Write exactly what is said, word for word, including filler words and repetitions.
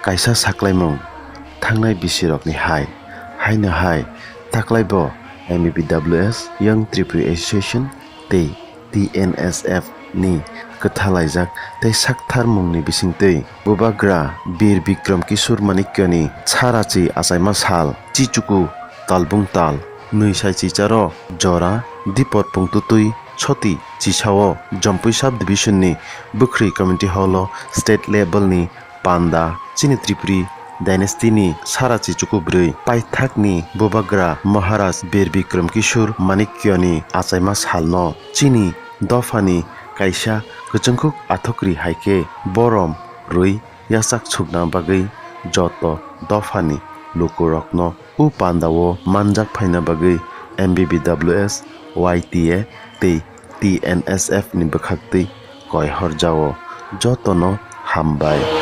Kaisa saklaimung thangnai bisirokni hai, haino hai taklaibo M B B W S Young Tripuri Association tei T N S F ni kwthalaijak tei saktharmungni bisingtwi Bubagra Bir Bikram Kishore Manikyani sarachi achaima sal chichuku talbung tal nwi saichicharo jora dipor pungtutwi soti chisao Jompui Sub Division ni Bwkhri Community Hall o state level ni panda chini Tripuri dynasty ni sarachi chukubrwi paithakni Bubagra Maharaj Bir Bikram Kishore Manikyani achaima salno chini dophani kaisa kwchwngkhuk athukri hai khe borom rwi yachak sukna bagwi joto dophani lukurokno o pandao manjak phaina bagwi M B B W S, Y T A tei T N S F ni bwkhaktwi koihor jao. Jotono hambai.